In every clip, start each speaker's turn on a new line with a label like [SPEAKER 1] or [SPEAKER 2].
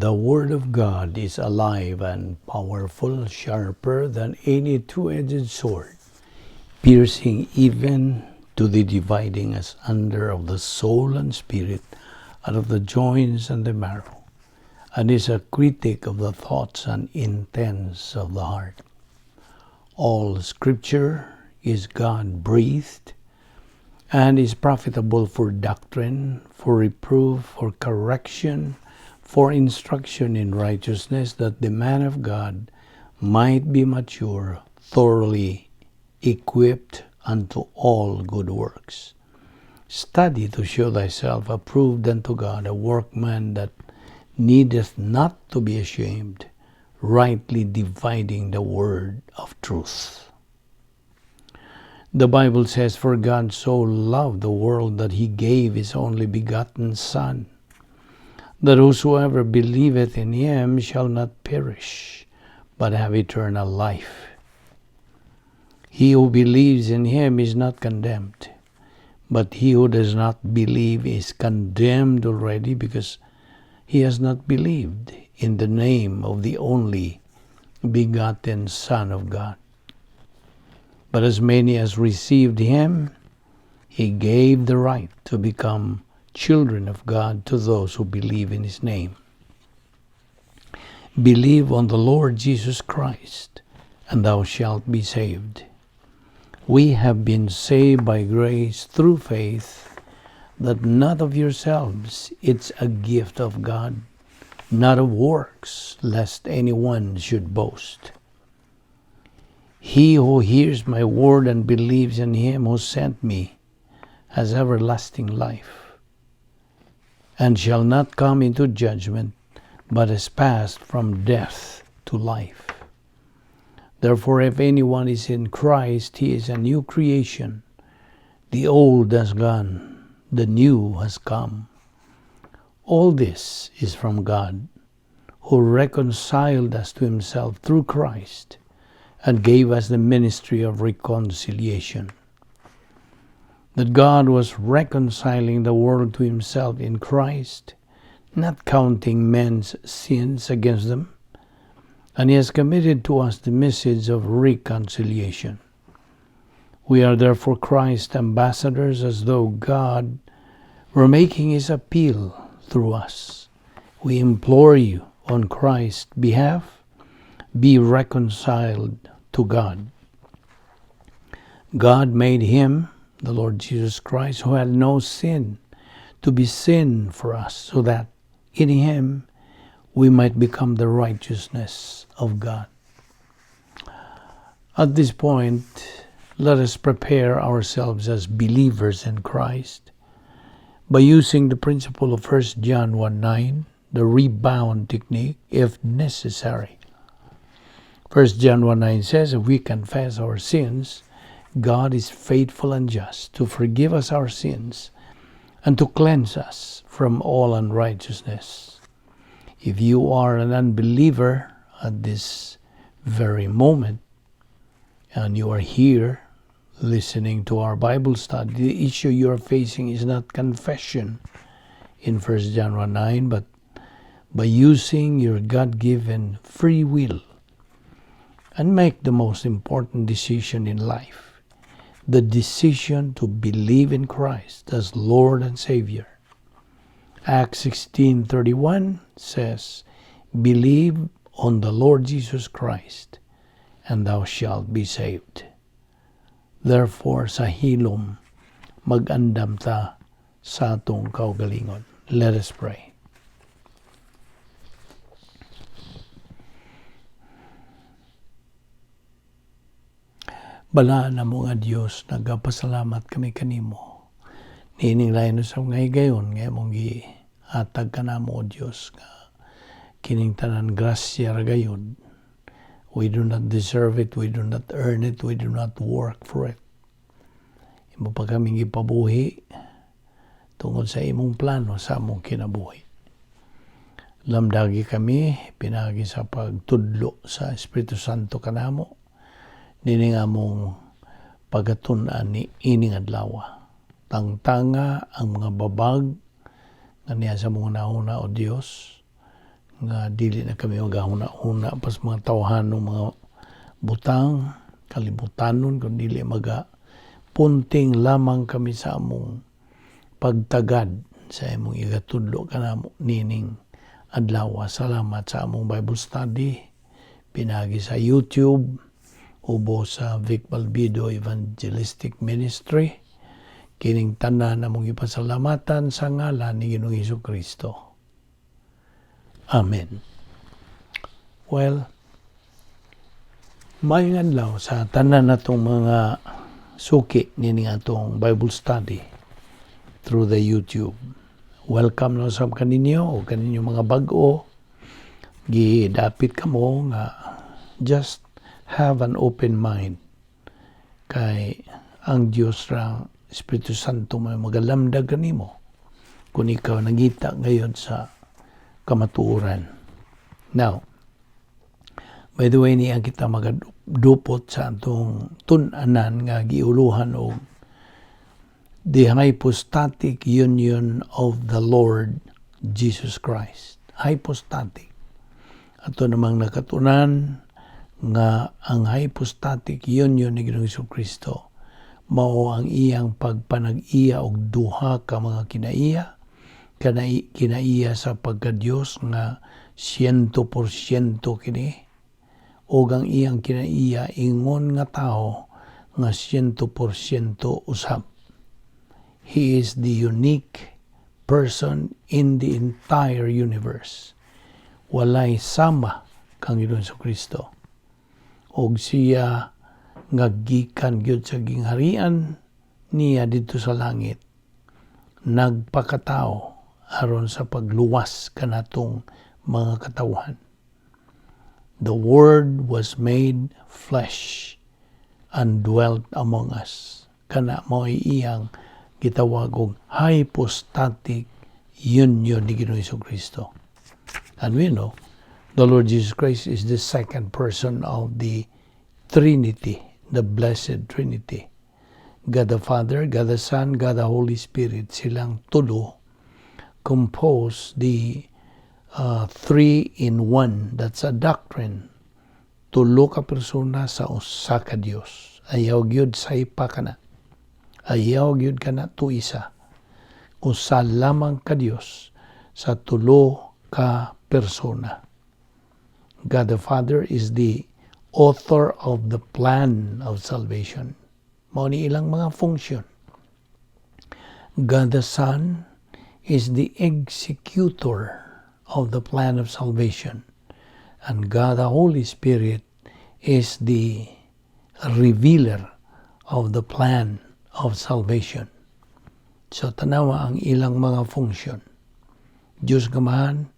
[SPEAKER 1] The Word of God is alive and powerful, sharper than any two-edged sword, piercing even to the dividing asunder of the soul and spirit, and of the joints and the marrow, and is a critic of the thoughts and intents of the heart. All Scripture is God breathed and is profitable for doctrine, for reproof, for correction, for instruction in righteousness, that the man of God might be mature, thoroughly equipped unto all good works. Study to show thyself approved unto God, a workman that needeth not to be ashamed, rightly dividing the word of truth. The Bible says, "For God so loved the world that he gave his only begotten Son, that whosoever believeth in him shall not perish, but have eternal life." He who believes in him is not condemned, but he who does not believe is condemned already, because he has not believed in the name of the only begotten Son of God. But as many as received him, he gave the right to become children of God, to those who believe in his name. Believe on the Lord Jesus Christ, and thou shalt be saved. We have been saved by grace through faith, that not of yourselves, it's a gift of God, not of works, lest anyone should boast. He who hears my word and believes in him who sent me has everlasting life, and shall not come into judgment, but has passed from death to life. Therefore, if anyone is in Christ, he is a new creation. The old has gone, the new has come. All this is from God, who reconciled us to himself through Christ and gave us the ministry of reconciliation. That God was reconciling the world to himself in Christ, not counting men's sins against them, and he has committed to us the message of reconciliation. We are therefore Christ's ambassadors, as though God were making his appeal through us. We implore you on Christ's behalf, be reconciled to God. God made him, the Lord Jesus Christ, who had no sin, to be sin for us, so that in him we might become the righteousness of God. At this point, let us prepare ourselves as believers in Christ by using the principle of 1 John 1:9, the rebound technique, if necessary. 1 John 1:9 says, "If we confess our sins, God is faithful and just to forgive us our sins and to cleanse us from all unrighteousness." If you are an unbeliever at this very moment, and you are here listening to our Bible study, the issue you are facing is not confession in 1 John 1:9, but by using your God-given free will and make the most important decision in life, the decision to believe in Christ as Lord and Savior. Acts 16:31 says, "Believe on the Lord Jesus Christ, and thou shalt be saved." Therefore, sa hilom, mag-andam ta sa atong kaugalingon. Let us pray. Balaan namo nga Dios, nagapasalamat kami kanimo. Niining lain sa mga higayon nga imong gihatag kanamo, O Dios, nga kining tanan grasya ra gayud. We do not deserve it, we do not earn it, we do not work for it. Imo pa kaming gipabuhi tungod sa imong plano sa among kinabuhi. Lamdagi kami pinaagi sa pagtudlo sa Espiritu Santo kanamo nining among pagatun-an ni ining adlaw. Tangtanga ang mga babag nga niya sa mga nauna, O Dios, Nga dili na kami maghuna-huna pa sa mga tawhanong mga butang, kalibutanon, kun dili maga punting lamang kami sa among pagtagad sa imong igatudlo kanamo nining adlaw. Salamat sa among Bible study pinagi sa YouTube ubo sa Vic Balbido Evangelistic Ministry. Kining tanan among ipasalamatan sa ngalan ni Ginoong Hesus Kristo. Amen. Well, maayong adlaw sa tanan natong mga suki nining atong Bible study through the YouTube. Welcome na sab kaninyo o kaninyo mga bag-o. Gidapit kamo nga just have an open mind kay ang Dios ra, Espiritu Santo, may magalamdag kanimo kung ikaw nangita ngayon sa kamatuoran. Now, by the way, niya kita magadupot sa atong tun-anan nga giuluhan og the hypostatic union of the Lord Jesus Christ. Hypostatic. Ato namang nakatunan nga ang hypostatic union ni Ginoong Kristo mao ang iyang pagpanag-iya og duha ka mga kinaiya, kinaiya sa pagka-Dios nga 100% kini ug ang iyang kinaiya ingon nga tao nga 100% usab. He is the unique person in the entire universe. Walay sama kang Ginoong Kristo. Og siya nga gikan gyud sa gingharian niya didto sa langit, nagpakatao aron sa pagluwas kanatong mga katawhan. The Word was made flesh and dwelt among us. Kana mao iyang gitawag og hypostatic union ni Ginoong Kristo. And we know the Lord Jesus Christ is the second person of the Trinity, the Blessed Trinity. God the Father, God the Son, God the Holy Spirit, silang tulo compose the three in one. That's a doctrine. Tulo ka persona sa usa ka Dios. Ayaw gyud saypa kana. Ayaw gyud kana tuisa. Usa lamang ka Dios sa tulo ka persona. God the Father is the author of the plan of salvation. Mao ni ilang mga function. God the Son is the executor of the plan of salvation. And God the Holy Spirit is the revealer of the plan of salvation. So tanawa ang ilang mga function. Diyos nga Amahan,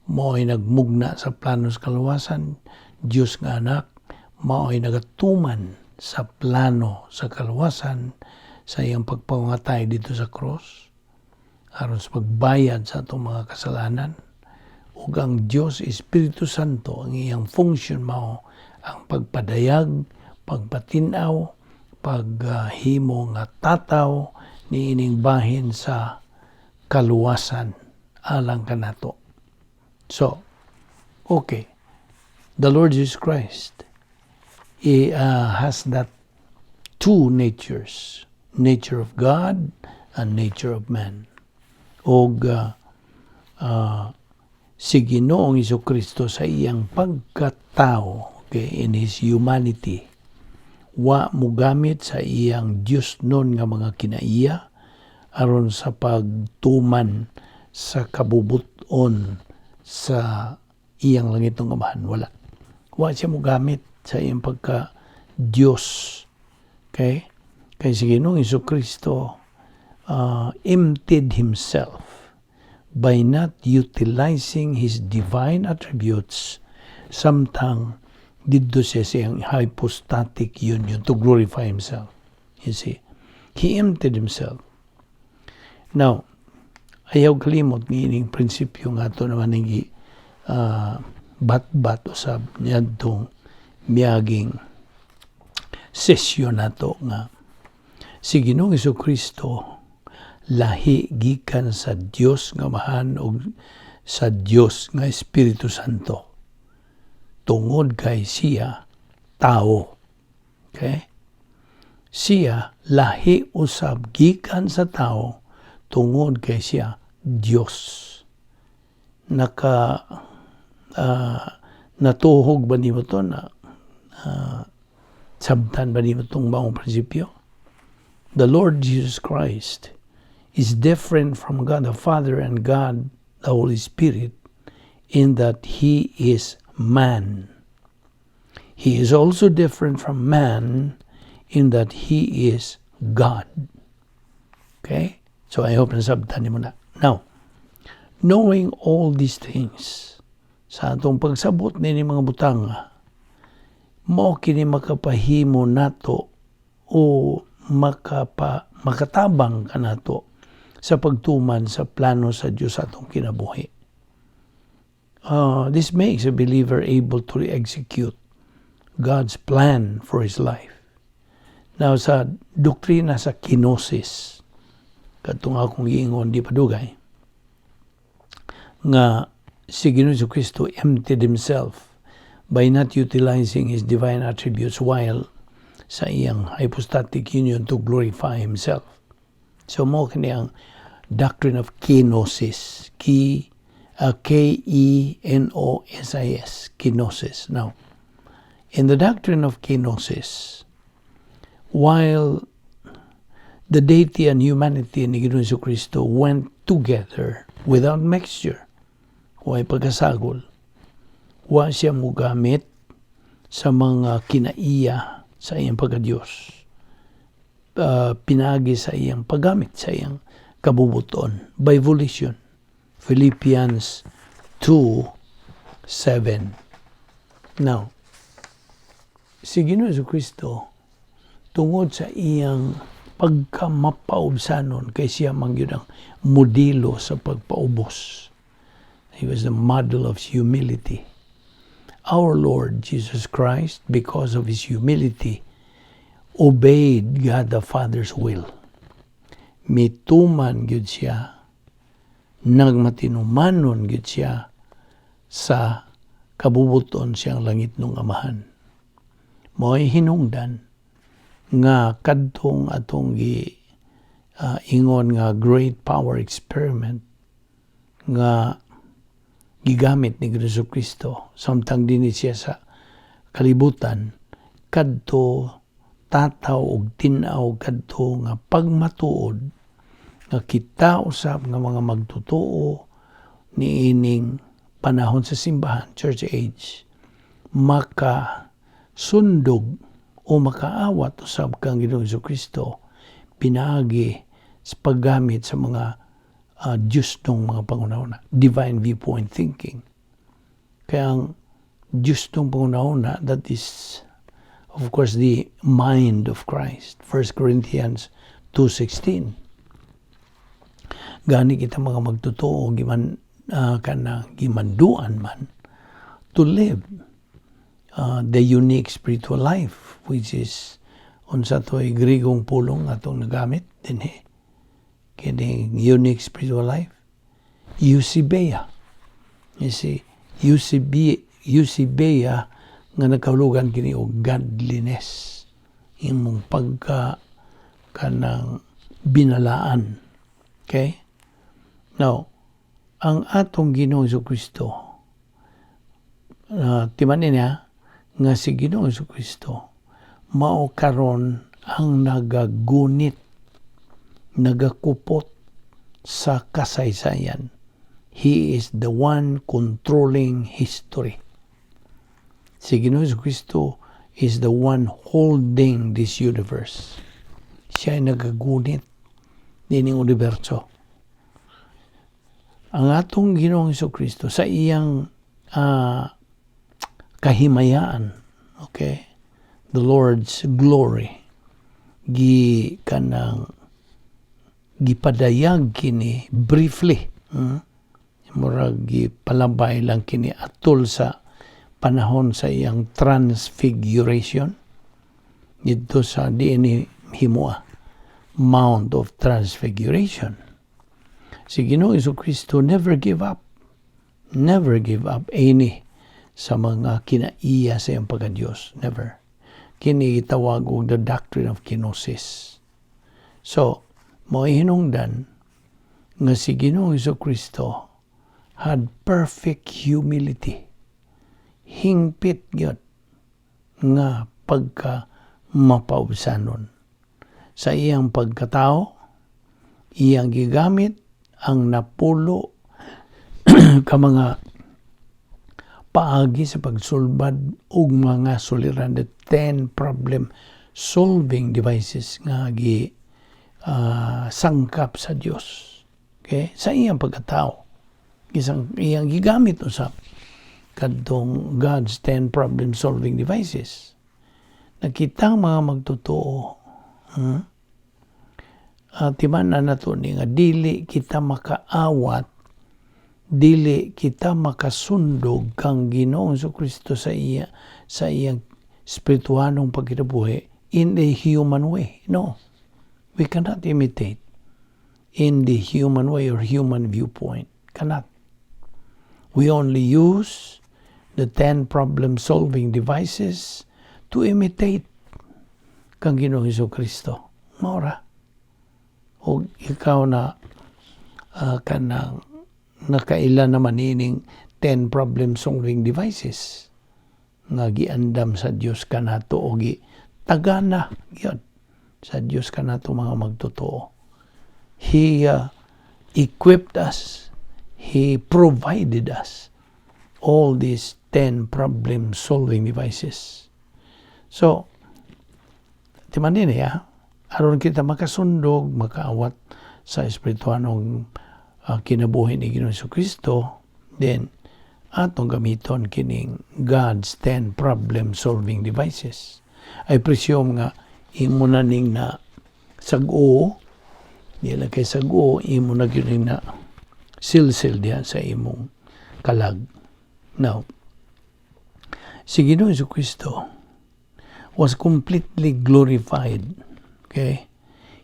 [SPEAKER 1] mao'y nagmugna sa plano sa kaluwasan. Diyos nga Anak, mao'y nagatuman sa plano sa kaluwasan sa iyang pagpangatay didto sa cross aron sa pagbayad sa atong mga kasalanan. Ug ang Dios Espiritu Santo, ang iyang function mao ang pagpadayag, pagpatin-aw, paghimo nga tataw niining bahin sa kaluwasan alang kanato. So, okay. The Lord Jesus Christ, He has that two natures, nature of God and nature of man. Og si Ginoong Kristo sa iyang pagkatao, okay, in His humanity, wa mugamit sa iyang Diosnon nga mga kinaiya aron sa pagtuman sa kabubuton sa iyang langitnong Amahan. Wala. Wa siya mugamit sa iyang pagka Diyos. Okay? Kay si Ginoong Kristo emptied Himself by not utilizing His divine attributes samtang didto siya sa iyang hypostatic union to glorify Himself. You see, He emptied Himself. Now, ayaw kalimot ni ining prinsipyo nga ato naman ngi bat-bat usab niadtong miaging sesyon nato nga si Ginoong Kristo lahi gikan sa Dios nga Amahan ug Sa Dios nga Espiritu Santo tungod kay siya tao. Okay? Siya lahi usab gikan sa tao tungod kay siya Dios. Naka natuhog ba nimo to na sabtan ba nimo tong maong prinsipyo? The Lord Jesus Christ is different from God the Father and God the Holy Spirit in that He is man. He is also different from man in that He is God. Okay? So I hope nasabtan nimo na. Now, knowing all these things, sa atong pagsabot nini mga butang, mao kini makapahimo nato o makatabang kanato sa pagtuman sa plano sa Dios sa atong kinabuhi. This makes a believer able to execute God's plan for his life. Now, sa doktrina sa kenosis, katong akong giingon di pa dugay, nga si Ginoong Kristo emptied himself by not utilizing his divine attributes while sa iyang hypostatic union to glorify himself. So mao kini ang doctrine of kenosis. Kenosis, kenosis. Now, in the doctrine of kenosis, while the deity and humanity ni Ginoong Kristo went together without mixture, way pagkasagol, wa siya mugamit sa mga kinaiya sa iyang pagka-Diyos. Pinagi sa iyang paggamit sa iyang kabubuton by volition. Philippians 2:7. Now, si Ginoong Kristo, tungod sa iyang pagkamapaubsanon, kay siya man gyud ang modelo sa pagpaubos. He was the model of humility. Our Lord Jesus Christ, because of his humility, obeyed God the Father's will. Mituman gyud siya, nagmatinumanon gyud siya sa kabubuton siyang langitnong Amahan. Mo'y hinungdan nga kadtong atong gi ingon nga great power experiment nga gigamit ni Jesu Kristo samtang dinhi siya sa kalibutan, kadto tataw og tin-aw kadto nga pagmatuod nga kita usab nga mga magtotoo niining panahon sa simbahan, church age, maka sundog o makaawat usab kang Ginoong Kristo pinaagi sa paggamit sa mga Diyos ng mga panghunahuna, divine viewpoint thinking. Kaya ang Diyos ng panghunahuna, that is, of course, the mind of Christ. 1 Corinthians 2:16. Gani kita mga magtotoo, giman, kana, gimanduan man, to live the unique spiritual life, which is, unsa to'y Grigong pulong atong nagamit dinhi kining unique spiritual life? Eusebeia. You see, eusebeia, eusebeia nga nagkahulugan kini og godliness, imong pagka kanang binalaan. Okay? Now, ang atong Ginoong Kristo, timanin niya nga si Ginoong Kristo mao karon ang nagagunit, nagakupot sa kasaysayan. He is the one controlling history. Si Ginoong Kristo is the one holding this universe. Siya ay nagagunit nining universo. Ang atong Ginoong Kristo sa iyang kahimayaan, okay, the Lord's glory, gi kanang gipadayag kini briefly, Murag gipalabay lang kini atol sa panahon sa iyang transfiguration didto sa diin ni himoa, Mount of Transfiguration. Si Ginoong Kristo never give up. Never give up any sa mga kinaiya sa iyang pagka-Diyos. Never. Kini gitawag og the doctrine of kenosis. So, mao hinungdan nga si Ginoong Kristo had perfect humility. Hingpit gyud nga pagka mapaubsanon. Sa iyang pagkatao, iyang gigamit ang 10 ka mga paagi sa pagsulbad og mga suliran, the 10 problem solving devices nga gi sangkap sa Dios. Okay? Sa iyang pagkatao. Isang iyang gigamit usab kadtong God's 10 problem solving devices. Nakita ang mga magtotoo, Timan-an nato ni nga dili kita makaawat, dili kita makasundog kang Ginoong Kristo sa iyang espirituhanong pagkinabuhi in a human way. No. We cannot imitate in the human way or human viewpoint. Cannot. We only use the 10 problem solving devices to imitate kang Ginoong Kristo. Mao ra. O ikaw na kanang nakaila naman ining 10 problem solving devices nga giandam sa Dios kanato o gi tagana gyud sa Dios kanato, mga magtotoo. He equipped us. He provided us all these 10 problem solving devices. So, timan din ya, aron kita makasundog, makaawat sa espirituanong kinabuhi ni Ginoong Kristo, then atong gamiton kining God's 10 problem solving devices. I presume nga imo na ning na sag-o, di lang kay sag-o, imo na gyud na silsil diha sa imong kalag. Now, si Ginoong Kristo was completely glorified. Okay?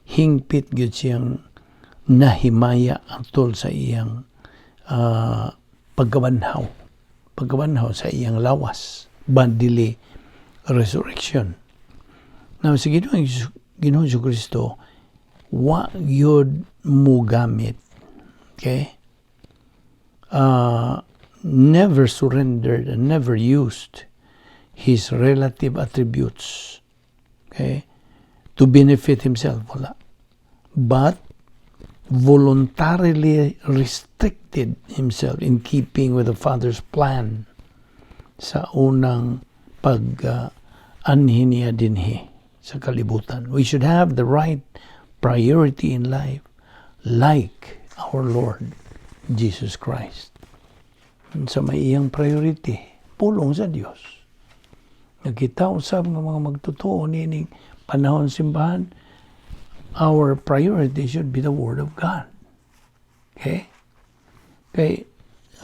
[SPEAKER 1] Hingpit gyud siyang nahimaya atol sa iyang pagkabanhaw. Pagkabanhaw sa iyang lawas, bodily resurrection. Now, si Ginoong Kristo, wa gyud mo gamit. Okay? Never surrendered and never used his relative attributes, okay, to benefit himself. Wala. But voluntarily restricted himself in keeping with the Father's plan sa unang pag anhi niya dinhi sa kalibutan. We should have the right priority in life like our Lord Jesus Christ. Sa may iyang priority, pulong sa Dios. Nakita usab nga mga magtotoo nining panahon simbahan, our priority should be the Word of God. Okay? Kay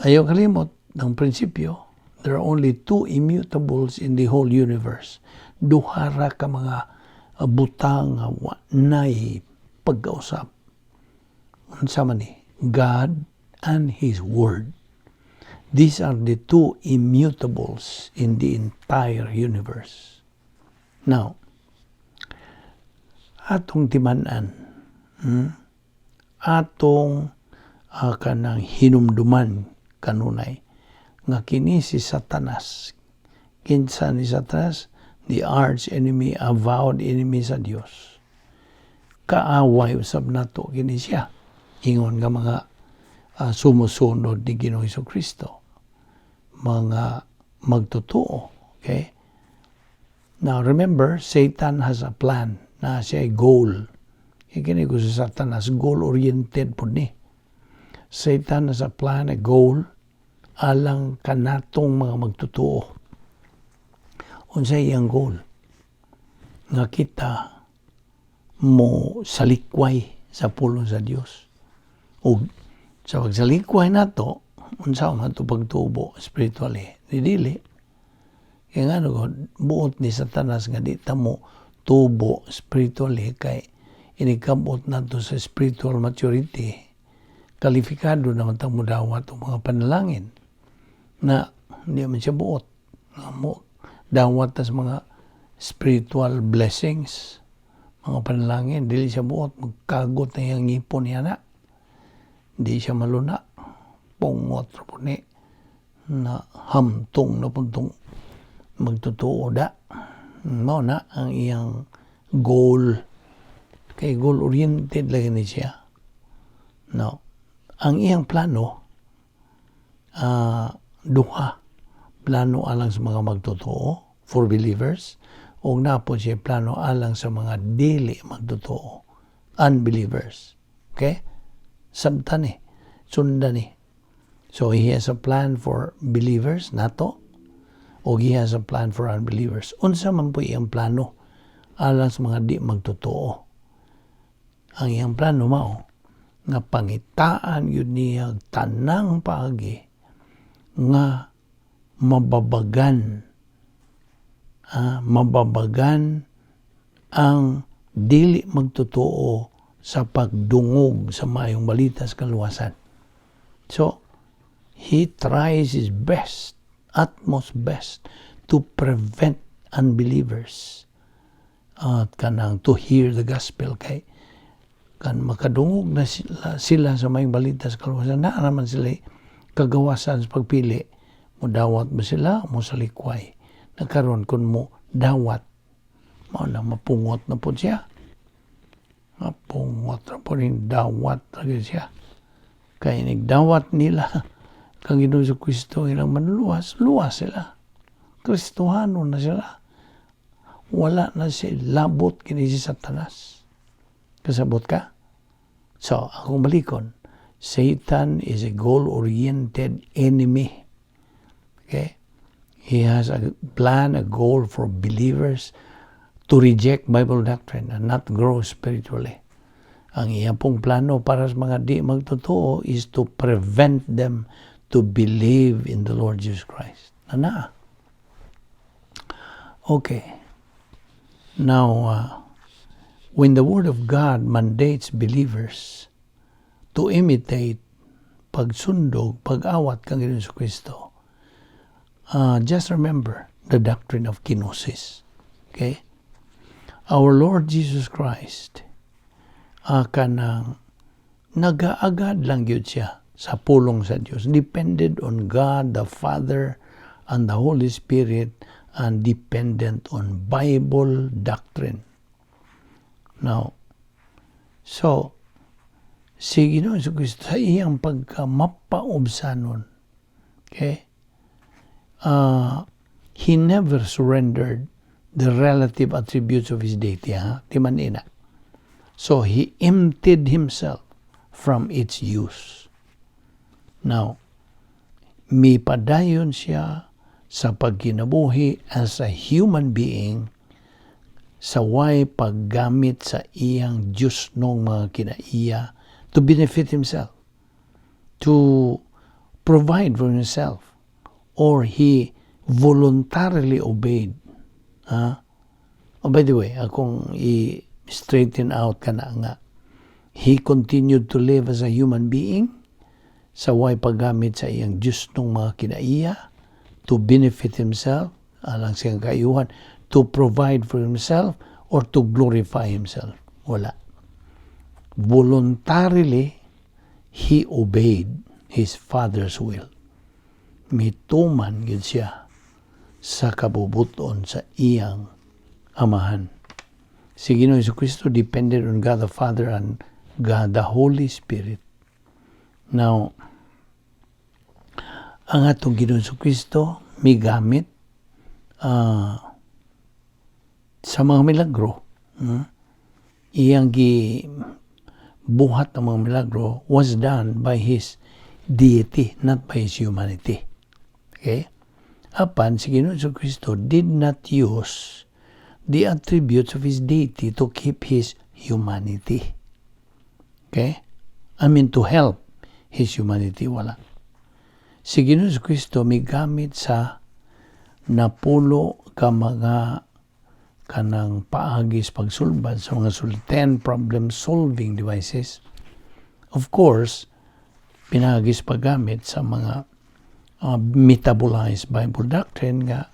[SPEAKER 1] ayaw kalimot ng prinsipyo, there are only two immutables in the whole universe. Duha ra ka mga butang nga wa nay pagkausab. Unsa man ni? God and His Word. These are the two immutables in the entire universe. Now, atong timan-an, atong kanang hinumduman kanunay nga kini si Satanas. Kinsa ni Satanas? The arch enemy, avowed enemy sa Dios. Kaaway usab nato kini siya. Ingon nga mga sumusunod ni Ginoong Kristo. Mga magtotoo. Okay? Now remember, Satan has a plan na siya ay goal. Kaya kini ko si Satanas, goal-oriented po ni. Satan has a plan, a goal, alang kanatong mga magtotoo. Unsa iyang goal? Nga kita mo salikway sa pulong sa Dios. O sa pagsalikway nato, unsa man ato pagtubo spiritually? Di dili. Kaya nga no, buot ni Satanas nga di ta mo tubo spiritually kay inikabot nato sa spiritual maturity, kalifikado naman ta mo dawat ang mga panalangin. Na hindi man siya buot. Nga mo dawat tas mga spiritual blessings, mga panalangin, dili siya buot, magkagot na iyang ngipon niya na. Di siya maluna. Pungot ra po ni na hamtong na puntong magtotoo da. Mao na ang iyang goal. Kay goal oriented lagi ni siya. No. Ang iyang plano duha. Plano alang sa mga magtotoo, for believers, ug naa pod siya plano alang sa mga dili magtotoo, unbelievers. Okay? Sabtan ni, sundan ni. So he has a plan for believers nato o he has a plan for unbelievers. Unsa man po iyang plano alang sa mga di magtotoo? Ang iyang plano mao nga pangitaan yun niya tanang paagi nga mababagan ang dili magtotoo sa pagdungog sa maayong balita sa kaluwasan. So, he tries his best, utmost best, to prevent unbelievers at kanang to hear the gospel, kay kan makadungog na sila sa maayong balita sa kaluwasan, naa naman sila kagawasan sa pagpili, mo dawat ba sila, mo salikway na. Karon, kung mo dawat, mao na mapungot na po siya. Mapungot na po rin, dawat lagi siya, kay nigdawat nila kang Ginoong Kristo ilang manluwas, luwas sila, Kristohano na sila, wala na si labot kini si Satanas. Kasabot ka? So, akong balikon, Satan is a goal-oriented enemy. Okay? He has a plan, a goal for believers to reject Bible doctrine and not grow spiritually. Ang iya pong plano para sa mga di magtotoo is to prevent them to believe in the Lord Jesus Christ. Na naa. Okay. Now, when the Word of God mandates believers to imitate, pagsundog, pag-awat kang Ginoong Kristo, just remember the doctrine of kenosis. Okay? Our Lord Jesus Christ, kanang nagaagad lang gyud siya sa pulong sa Dios. Depended on God the Father and the Holy Spirit and dependent on Bible doctrine. Now, so, si Ginoong Kristo sa iyang pagka mapaubsanon, okay, he never surrendered the relative attributes of his deity, ha? Timan ina. So, he emptied himself from its use. Now, mipadayon siya sa pagkinabuhi as a human being sa way paggamit sa iyang Diyos nong mga kinaiya to benefit himself, to provide for himself, or he voluntarily obeyed. Ha? Oh, by the way, akong i-straighten out ka na nga, he continued to live as a human being sa way paggamit sa iyang Diyos nung mga kinaiya to benefit himself, alang siyang kaayuhan, to provide for himself, or to glorify himself. Wala. Voluntarily, he obeyed his Father's will. Mituman gyud siya sa kabubuton sa iyang Amahan. Si Ginoong Kristo depended on God the Father and God the Holy Spirit. Now, ang atong Ginoong Kristo migamit sa mga milagro. Iyang gi buhat ang mga milagro was done by his deity, not by his humanity. Okay? Apan, si Ginoong Kristo did not use the attributes of his deity to keep his humanity. Okay? I mean, to help his humanity, wala. Si Ginoong Kristo migamit sa 10 ka mga kanang paagis pagsulbad sa mga 10 problem solving devices. Of course, pinagis paggamit sa mga Metabolized Bible doctrine nga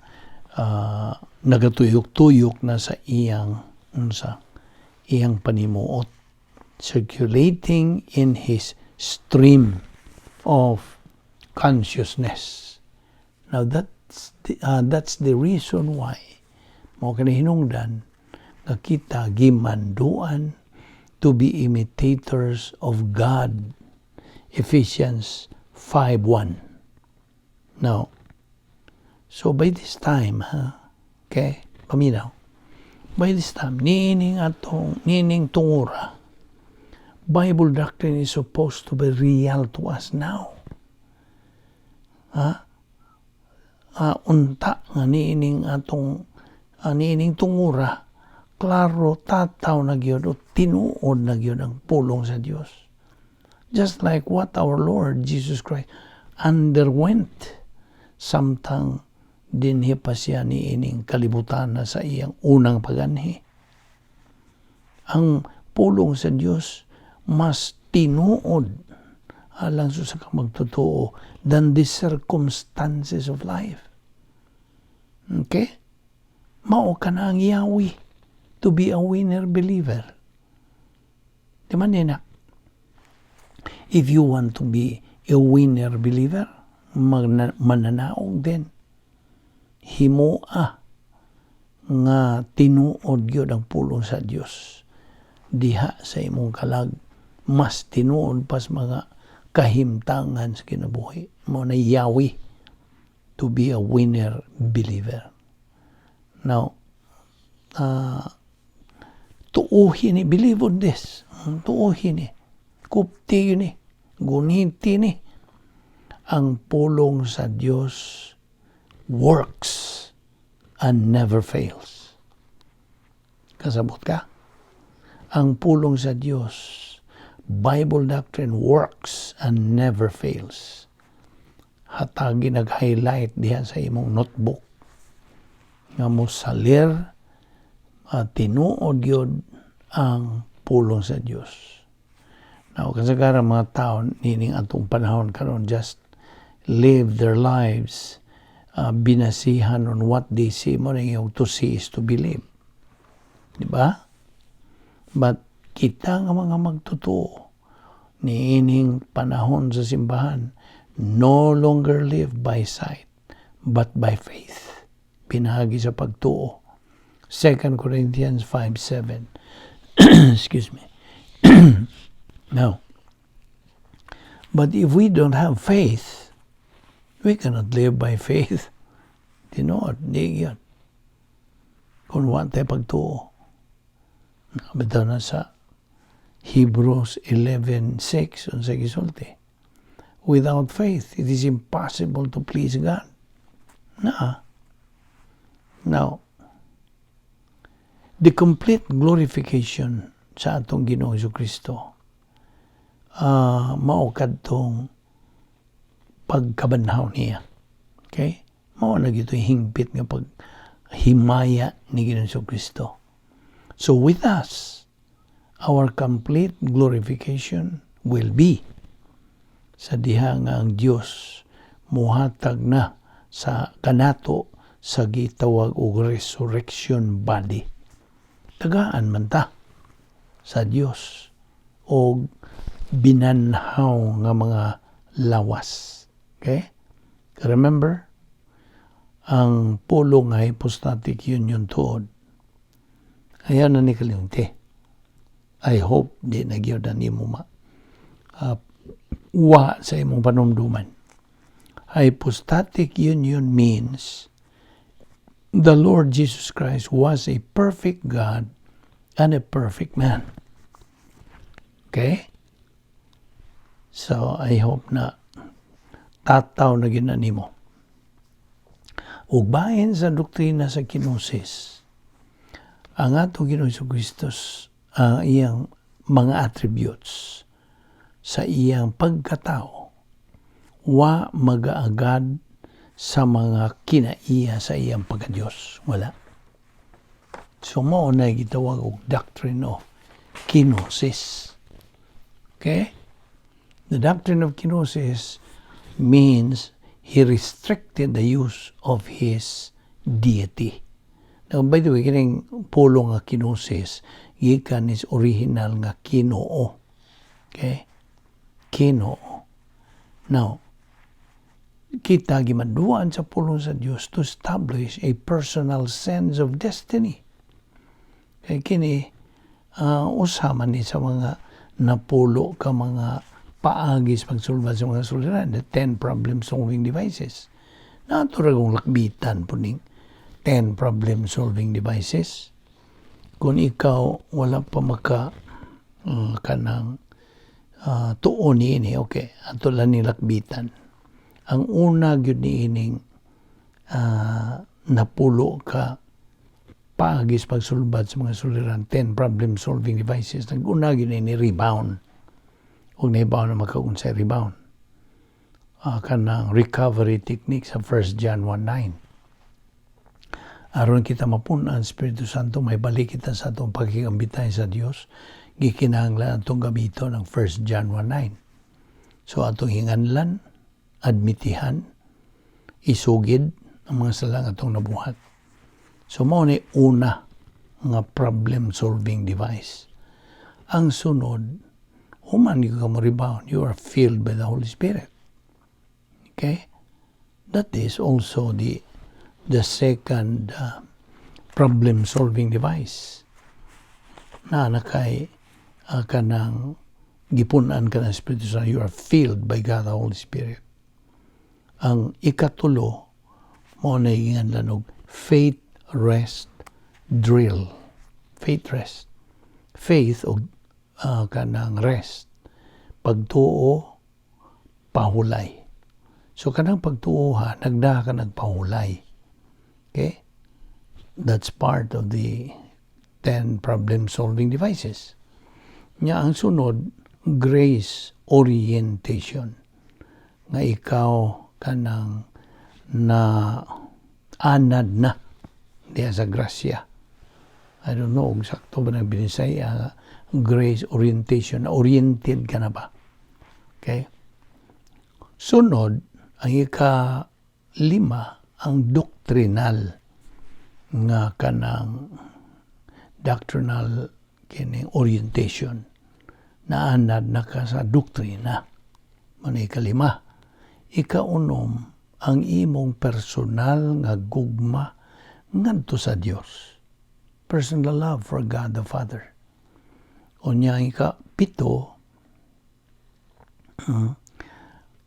[SPEAKER 1] nagatuyok-tuyok na sa iyang unsa, iyang panimuot, circulating in his stream of consciousness. Now that's the reason why mao kani hinungdan nga kita gimanduan to be imitators of God. Ephesians 5:1. Now, so by this time, ha, okay, paminaw. By this time, niining atong, niining tungura, Bible doctrine is supposed to be real to us now. Ha? Unta nga niining atong niining tungura, klaro tataw na gyud o tinuod na gyud ang pulong sa Dios. Just like what our Lord Jesus Christ underwent samtang dinhi pa siya niining kalibutan na sa iyang unang paganhi. Ang pulong sa Dios mas tinuod alang sa ka magtotoo than the circumstances of life. Okay? Mao ka na ang yawi to be a winner believer. Di man na? If you want to be a winner believer, mananaog din. Himoa nga tinuod gyud ang pulong sa Dios diha sa imong kalag, mas tinuod pas mga kahimtangan sa kinabuhi mo na yawi to be a winner believer. Now, tuuhin ni, believe on this, tuuhin ni, kupti ni, guniti ni, ang pulong sa Dios works and never fails. Kasabot ka? Ang pulong sa Dios, Bible doctrine, works and never fails. Hatagi nag-highlight diha sa imong notebook nga mo salir tinuod yun ang pulong sa Dios. Now, kasagaran mga tao nining atong panahon karon just live their lives binasihan on what they see mo yung to see is to believe. Di ba? But kita nga mga magtotoo niining panahon sa simbahan no longer live by sight but by faith. Pinahagi sa pagtuo. 2 Corinthians 5:7. Excuse me. Now, but if we don't have faith, we cannot live by faith. Tinuod, di yun. Kung wa tayo pagtuo. Bitaw na sa Hebrews 11:6, unsa gisulti? Without faith, it is impossible to please God. Na. Now, the complete glorification sa atong Ginoong Kristo mao kadtong pagkabanhaw niya. Okay? Mao na gyud hingpit nga paghimaya ni Ginoong Kristo. So with us, our complete glorification will be sa diha nga ang Dios muhatag na sa kanato sa gitawag og resurrection body. Tagaan man ta sa Dios og binanhaw nga mga lawas. Okay? Remember, ang pulong nga hypostatic union tuod. Ayaw na ni kalimti. I hope di na gyud na nimo ma wa sa imong panumduman. Hypostatic union means the Lord Jesus Christ was a perfect God and a perfect man. Okay? So, I hope na tataw na gyud na nimo. Ug bahin sa doktrina sa kenosis, ang atong Ginoong Kristo, ang iyang mga attributes sa iyang pagkatao, wa magaagad sa mga kinaiya sa iyang pagka-Diyos. Wala. So mao na gitawag og doctrine of kenosis. Okay? The doctrine of kenosis means He restricted the use of his deity. Now, by the way, kining pulong nga kenosis, gikan is original nga Kinoo. Okay? Kinoo. Now, kita gimanduan sa pulong sa Dios to establish a personal sense of destiny. Kay kini usa man ni sa mga napulo ka mga paagi sa pagsulbad sa mga suliran, the 10 problem-solving devices. Naa kong lakbitan po ning 10 problem-solving devices. Kung ikaw wala pa maka kanang tuon niini, okay, ato lang ni lakbitan. Ang una gyud niining napulo ka paagi sa pagsulbad sa mga suliran, 10 problem solving devices, nag-una gyud ni rebound. Ug nahibaw na man ka unsay rebound. Kanang recovery technique sa 1 John 1:9. Aron kita mapun-an Espiritu Santo, may balik kita sa atong pagkikambitay sa Dios, gikinahanglan atong gamiton ang 1 John 1:9. So atong hinganlan, admitihan, isugid ang mga salang atong nabuhat. So mao ni una nga problem solving device. Ang sunod, human ka mo rebound, you are filled by the Holy Spirit. Okay? That is also the second problem solving device. Na nakay kanang gipun-an ka ng Espiritu Santo, you are filled by God the Holy Spirit. Ang ikatulo, mao na ginganlan og faith rest drill. Faith rest. Faith og kanang rest. Pagtuo, pahulay. So kanang pagtuo ha, nagda ka nagpahulay. Okay? That's part of the 10 problem-solving devices. Nya ang sunod, grace orientation. Nga ikaw kanang na anad na diya sa grasya. I don't know kung sakto ba ng Binisaya, grace orientation, oriented ka na ba? Okay? Sunod, ang ika lima, ang doctrinal nga kanang doctrinal kining orientation, naanad na ka sa doktrina. Mao ikalima. Ikaunom, ang imong personal nga gugma ngadto sa Dios, personal love for God the Father. Unya ang ikapito,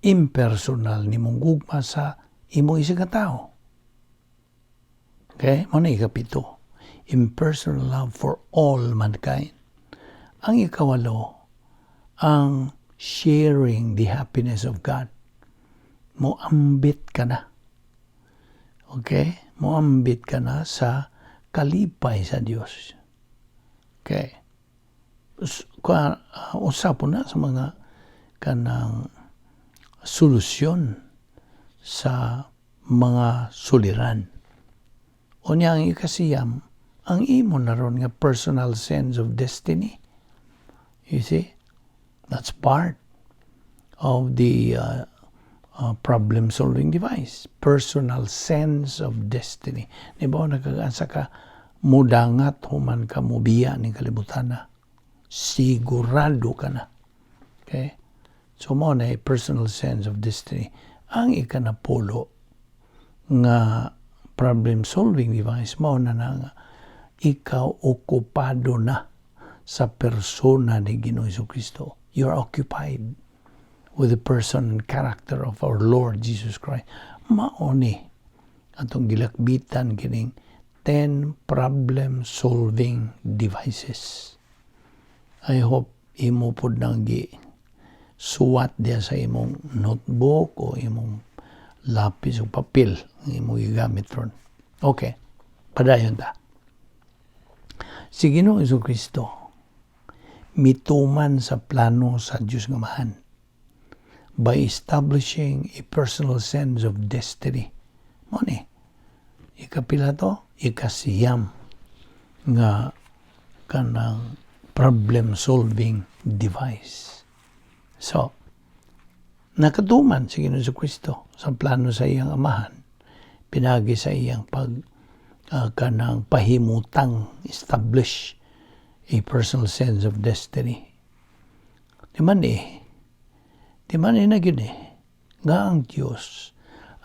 [SPEAKER 1] impersonal nimong gugma sa imong isig ka tao. Okay? Mao na ikapito. Impersonal love for all mankind. Ang ikawalo, ang sharing the happiness of God. Moambit ka na. Okay? Moambit ka na sa kalipay sa Dios. Okay. Usa po na sa mga kanang solusyon sa mga suliran. Unya ang ikasiyam, ang imo na ron nga personal sense of destiny. You see? That's part of the problem-solving device. Personal sense of destiny. Di ba, nakag-asa ka mudangat human ka mubiya ning kalibutan na. Sigurado ka na. Okay? So mao na personal sense of destiny. Ang ikanapulo nga problem solving device, mao na nga ikaw okupado na sa persona ni Ginoong Kristo. You are occupied with the person and character of our Lord Jesus Christ. Mao ni atong gilakbitan kining 10 problem solving devices. I hope imo pod nang gi suwat diya sa imong notebook o imong lapis o papel nga imong gigamit ron. Okay, padayon ta. Si Ginoong Kristo mituman sa plano sa Diyos nga Amahan by establishing a personal sense of destiny. Mao ni, ikapila to, ikasiyam nga kanang problem solving device. So, Nakatuman si Ginoong Kristo sa plano sa iyang Amahan pinaagi sa iyang pag kanang pahimutang, establish a personal sense of destiny. Di man eh na gyud eh, nga ang Dios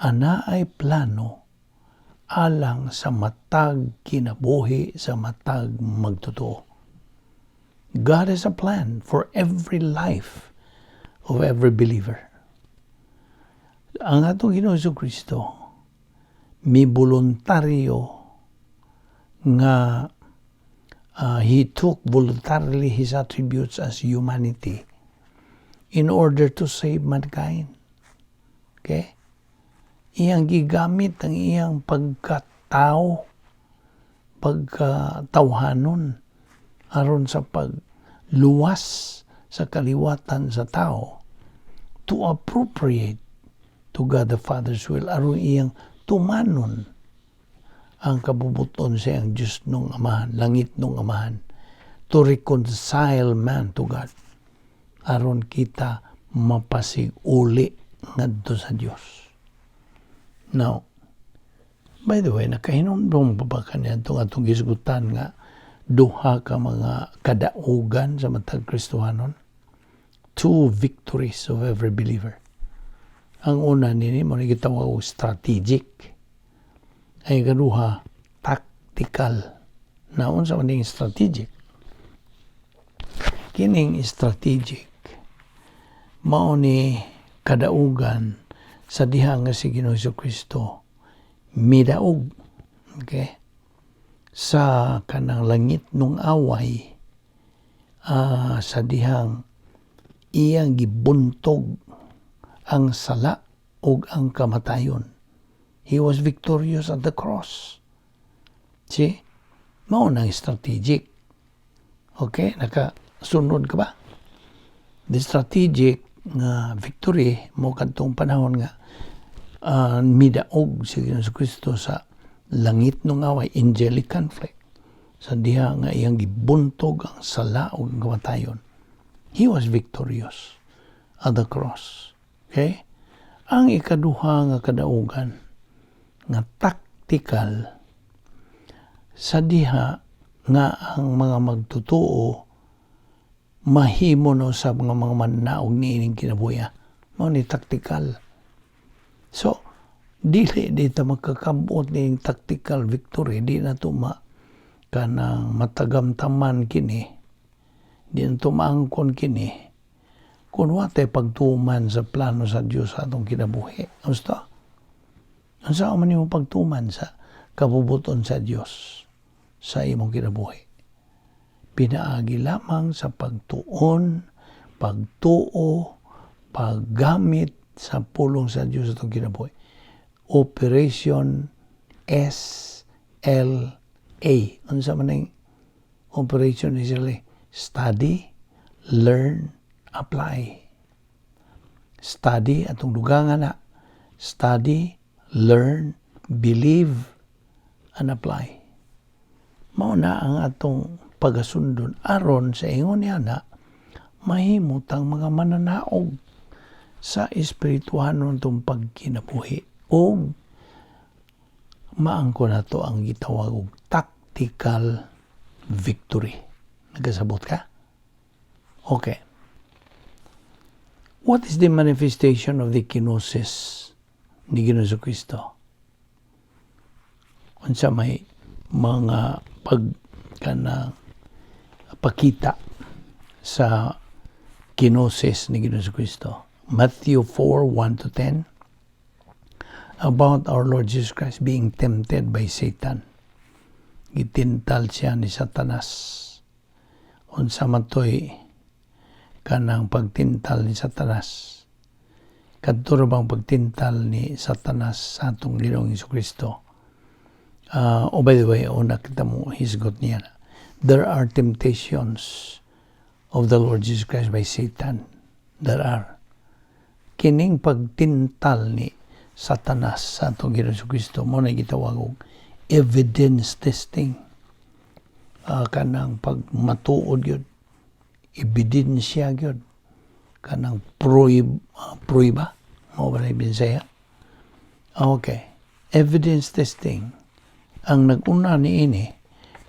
[SPEAKER 1] anaay plano alang sa matag kinabuhi sa matag magtotoo. God has a plan for every life of every believer. Ang atong Ginoong Kristo mi voluntaryo nga he took voluntarily his attributes as humanity in order to save mankind. Okay? Iyang gigamit ang iyang pagkatao, pagkatawhanon, aron sa pagluwas sa kaliwatan sa tao to appropriate to God the Father's will, aron iyang tumanon ang kabubuton sa iyang Diyos nung Amahan, langit nung Amahan, to reconcile man to God aron kita mapasig-uli ngadto sa Dios. Now, by the way, nakahinumdum pa ba kaniya itong atong gisgutan nga duha ka mga kadaugan sa matag Kristohanon? Two victories of every believer. Ang una nini mo ni gitawag og strategic. Ay ikaduha, tactical. Na unsa man ning strategic? Kining strategic mao ni kadaugan sa diha nga si Ginoong Kristo midaog, okay, sa kanang langit nung away, sa dihang iyang gibuntog ang sala ug ang kamatayon. He was victorious at the cross. See? Mao nang strategic. Okay, nakasunod ka ba? The strategic nga victory mo kadtong panahon nga midaog si Ginoong Kristo sa langit nung away, angelic conflict, sa diha nga iyang gibuntog ang sala ug ang kamatayon. He was victorious at the cross. Okay? Ang ikaduha nga kadaugan nga tactical, sa diha nga ang mga magtotoo mahimo no sa mga mananaog niining kinabuhi. Mao ni tactical. So, dili di ta makakabot ning tactical victory, di na to ma kanang matagamtaman kini, di na to maangkon kini kung wa tay pagtuman sa plano sa Dios sa atong kinabuhi. Gusto? Unsa man nimo pagtuman sa kabubuton sa Dios sa imong kinabuhi? Pinaagi lamang sa pagtuon, pagtuo, paggamit sa pulong sa Dios sa atong kinabuhi. Operation SLA. Unsa man ang Operation SLA? Study, learn, apply. Study atong dugangan na. Study, learn, believe, and apply. Mao na ang atong pagasundon aron sa ingon niya na mahimo tang mga mananaog sa espirituhanon tong pagkinabuhi ug maangko nato ang gitawag og tactical victory. Nagkasabot ka? Okay. What is the manifestation of the kenosis ni Ginoong Kristo? Unsa may mga pag kana pakita sa kenosis ni Ginoong Kristo? Matthew 4, 1 to 10, about our Lord Jesus Christ being tempted by Satan. Gitintal siya ni Satanas. Unsa man to'y kanang pagtintal ni Satanas? Kadto ra bang pagtintal ni Satanas sa atong Ginoong Kristo? Oh, by the way, una kita mo hisgot niya na there are temptations of the Lord Jesus Christ by Satan. There are. Kining pagtintal ni Satanas sa atong Ginoong Kristo mo na gitawag og evidence testing. Kanang pagmatuod gyud, ebidensya gyud. Kanang pruiba mao ba na Bisaya? Okay. Evidence testing. Ang nag-una niini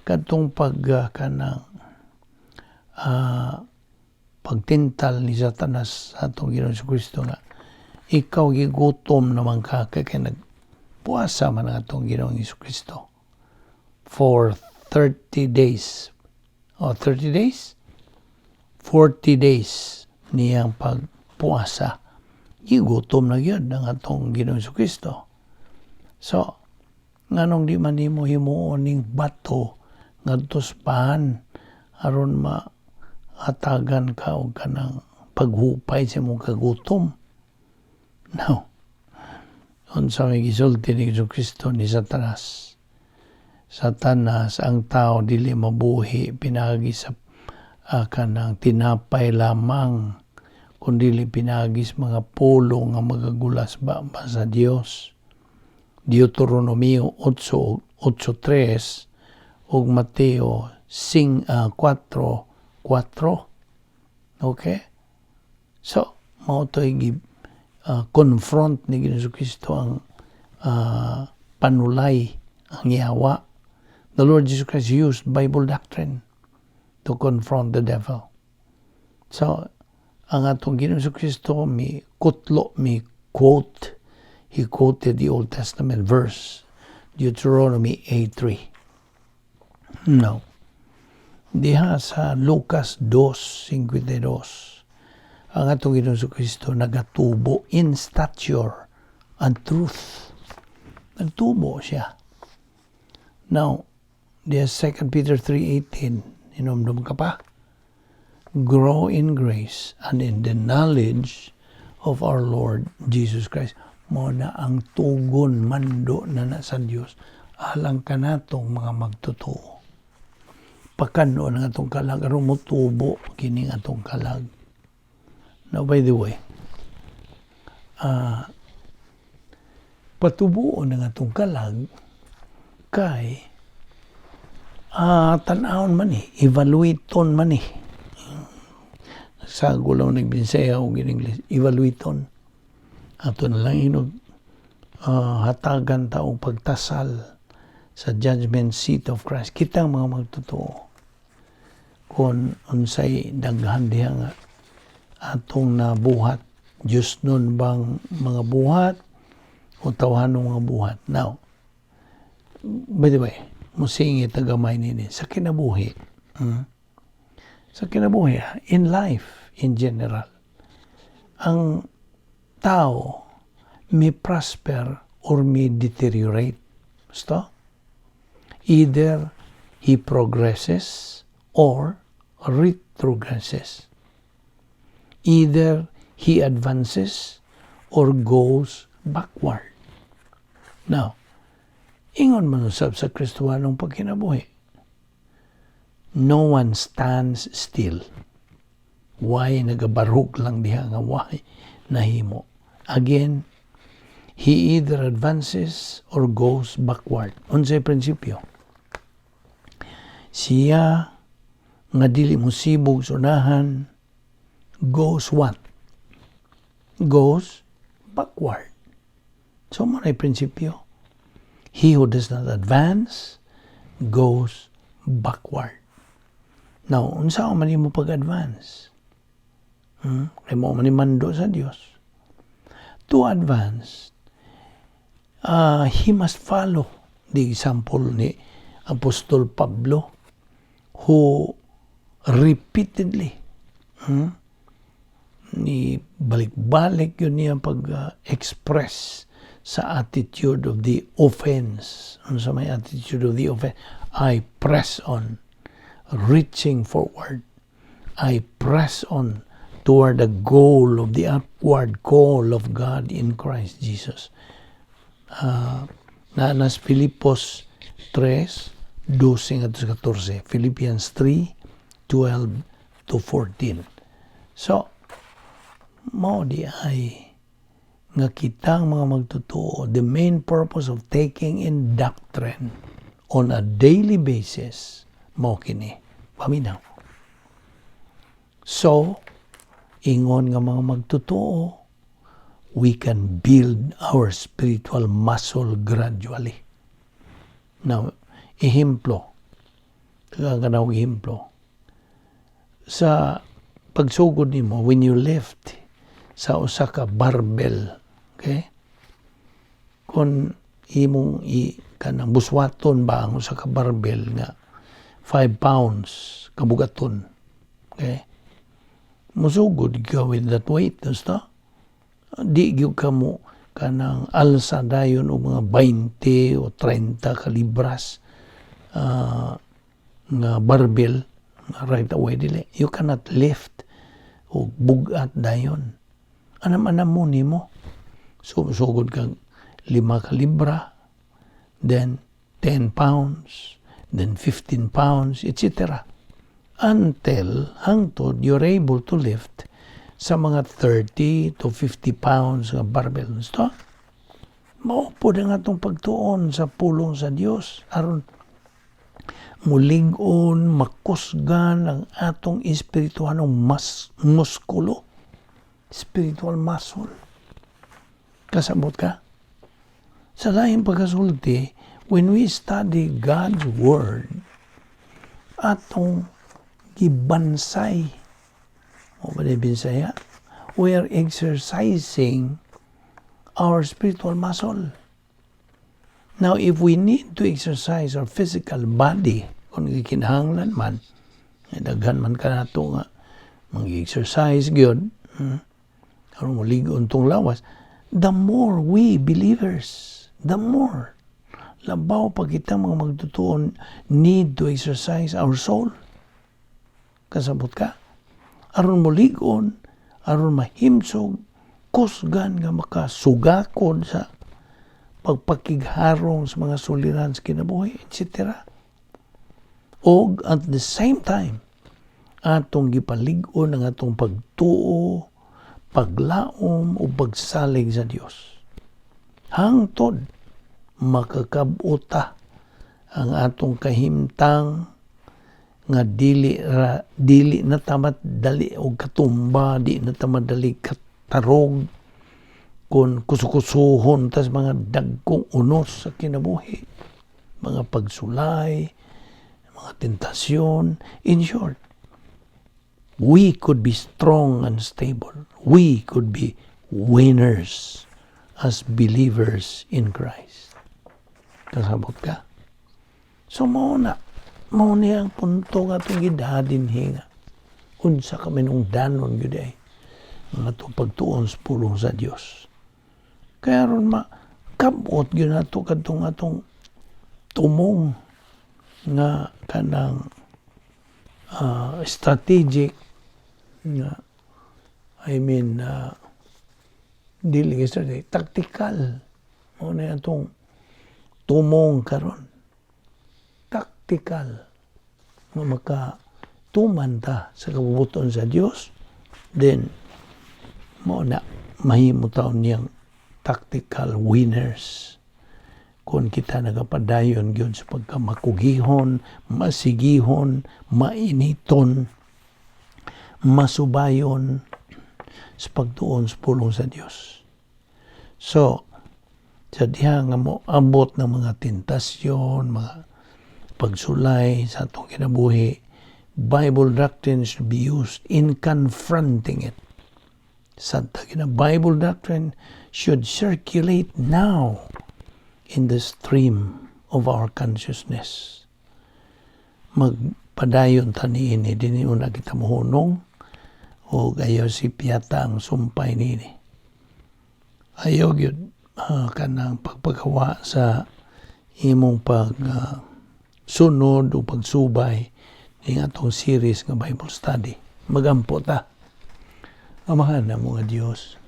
[SPEAKER 1] kadtong pag kanang pagtintal ni Satanas sa atong Ginoong Kristo nga ikaw gigutom naman ka kay nagpuasa man ang atong Ginoong Kristo for 30 days. O 30 days? 40 days niyang pagpuasa. Gigutom na gyud ang atong Ginoong Kristo. So, nganong di man nimo himuon ning bato ngadto sa pan aron mahatagan ka og kanang paghupay sa imong kagutom? No. Unsa may gisulti ni Jesu Kristo ni Satanas? "Satanas, ang tao dili mabuhi pinaagi sa kanang tinapay lamang, kundi pinaagi sa mga pulong nga magagulas ba sa Dios." Deuteronomio 8:8-3 ug Mateo 5, 4:4. Okay? So, mao to'y confront ni Ginoong Kristo ang panulay, ang yawa. The Lord Jesus Christ used Bible doctrine to confront the devil. So, ang atong Ginoong Kristo mi kutlo, mi quote, he quoted the Old Testament verse, Deuteronomy 8:3. No. Diha sa Lucas 2:52, ang atong Ginoong Kristo nagatubo in stature and truth. Nagtubo siya. Now, diha 2 Peter 3:18, hinomdom ka pa? "Grow in grace and in the knowledge of our Lord Jesus Christ." Mao na ang tugon, mando na sa Dios alang kanatong mga magtotoo. Pakan-on ang atong kalag aron motubo kining atong kalag. Now, by the way, patubuon ang atong kalag kay tan-awon man eh, evaluaton man eh. Sa gulaw nagbinsaya og in English, evaluaton. Ato na lang inog hatagan ta og pagtasal sa judgment seat of Christ. Kitang mga magtotoo kung unsay daghan diha nga atong nabuhat, Diyos nun bang mga buhat o tawhanong mga buhat. Now, by the way, musingit na gamay nini sa kinabuhi. Sa kinabuhi, in life in general, ang tao may prosper or may deteriorate. Basta? Either he progresses or retrogresses. Either he advances or goes backward. Now, ingon man usab sa Kristohanong pagkinabuhi. No one stands still. Why nagabarhug lang diha nga why nahimo. Again, he either advances or goes backward. Unsay prinsipyo? Siya nga dili mo sibog sa unahan goes what? Goes backward. So mao na prinsipyo. He who does not advance goes backward. Now, unsa man nimo pag-advance? Kay mao man ni mando sa Dios. To advance, he must follow the example ni Apostol Pablo, who repeatedly ni balik-balik yun niya pag-express sa attitude of the offense. Ano sa may attitude of the offense? I press on, reaching forward. I press on toward the goal of the upward call of God in Christ Jesus. Na nas Filipos 3, 12 ngadto sa 14. Philippians 3, 12 to 14. So, mao di ay nga kitang mga magtotoo, the main purpose of taking in doctrine on a daily basis, mao kini. Paminaw. So, Ingon nga mga magtotoo, we can build our spiritual muscle gradually. Now, ehemplo, tagaan ka na og ehemplo. Sa pagsugod nimo, when you lift sa usa ka barbell, okay? Kung imong i kanang buswaton ba ang usa ka barbell nga 5 pounds kabugaton, okay? Musugod ka with that weight, basta di gyud ka mo kanang alsa dayon og mga 20 o 30 ka libras nga barbell right away, dili. You cannot lift og bugat dayon. Anam-anam mo nimo. So, sugod kag 5 ka libra, then 10 pounds, then 15 pounds, etc. Until hangtod you're able to lift sa mga 30 to 50 pounds nga barbell. Gusto? Mao pod ang atong pagtuon sa pulong sa Dios aron mulig-on, makusgan ang atong espirituhanong mas muskulo, spiritual muscle. Kasabot ka? Sa laing pagkasulti, when we study God's Word, atong gibansay. O ba di Bisaya? We are exercising our spiritual muscle. Now, if we need to exercise our physical body, kung gikinahanglan man, eh, daghan man ka nato nga mag-exercise gyud, aron molig-on tong lawas, the more we believers, the more labaw pa kita mga magtutuon need to exercise our soul. Kasabot ka? Aron molig-on, aron mahimsog, kusgan nga makasugakod sa pagpakigharong sa mga suliran sa kinabuhi, etc. Og at the same time, atong gipalig-on ang atong pagtuo, paglaom o pagsalig sa Dios. Hangtod makakab-ot ta ang atong kahimtang nga dili na ta madali og katumba, di na ta madali katarog kung kusukusuhon tas mga dagkong unos sa kinabuhi, mga pagsulay, mga tentasyon. In short, we could be strong and stable. We could be winners as believers in Christ. Kasabot ka? So mao na, mao ni ang punto nga atong gidadinhi nga unsa ka minungdanon gyud ay ang atong pagtuon sa pulong sa Dios. Kaya aron makabot gyud nato kadtong atong tumong nga kanang strategic nga, I mean, dili strategic, tactical. Mao na atong tumong karon, tactical nga makatuman ta sa kabubut-on sa Dios, then mao na mahimo taon niyang tactical winners kung kita nagapadayon gyud sa pagkamakugihon, masigihon, mainiton, masubayon sa pagtuon sa pulong sa Dios. So, sa diha nga mo abot ng mga tentasyon, mga pagsulay sa atong kinabuhi, Bible doctrine should be used in confronting it. Sa kina Bible doctrine should circulate now in the stream of our consciousness. Magpadayon ta niini, dinhi una kita mohunong o ayaw si piyata ang sumpay niini. Ayaw gyud kanang pagpagawa sa imong pag sunod o pagsubay ning atong series nga Bible study. Magampo ta. Amahan namo nga Dios,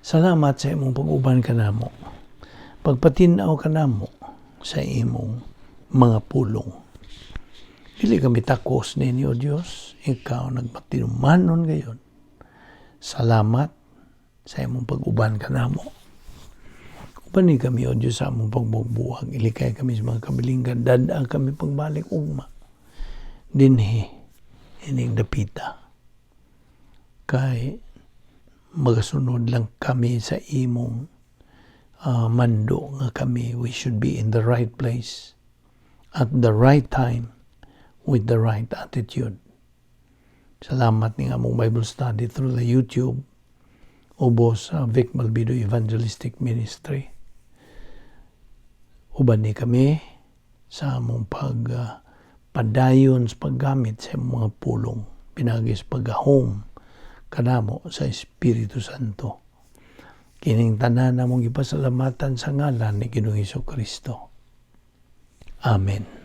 [SPEAKER 1] salamat sa imong pag-uban kanamo. Pagpatin-aw kanamo sa imong mga pulong. Dili kami takos ninyo, Diyos. Ikaw nagmatinumanon gayon. Salamat sa imong pag-uban kanamo. Ubani kami, O Diyos, sa among pagbubuhag. Ilikay kami sa mga kabilinggan. Dad-a kami pagbalik ugma dinhi, ining dapita. Kay magasunod lang kami sa imong mando nga kami, we should be in the right place at the right time with the right attitude. Salamat ning among Bible study through the YouTube ubos sa Vic Malbido Evangelistic Ministry. Uban ni kami sa among pag padayon sa paggamit sa imong mga pulong pinaagi sa paggahom kanamo sa Espiritu Santo. Kining tanan among gipasalamatan sa ngalan ni Ginoong Kristo. Amen.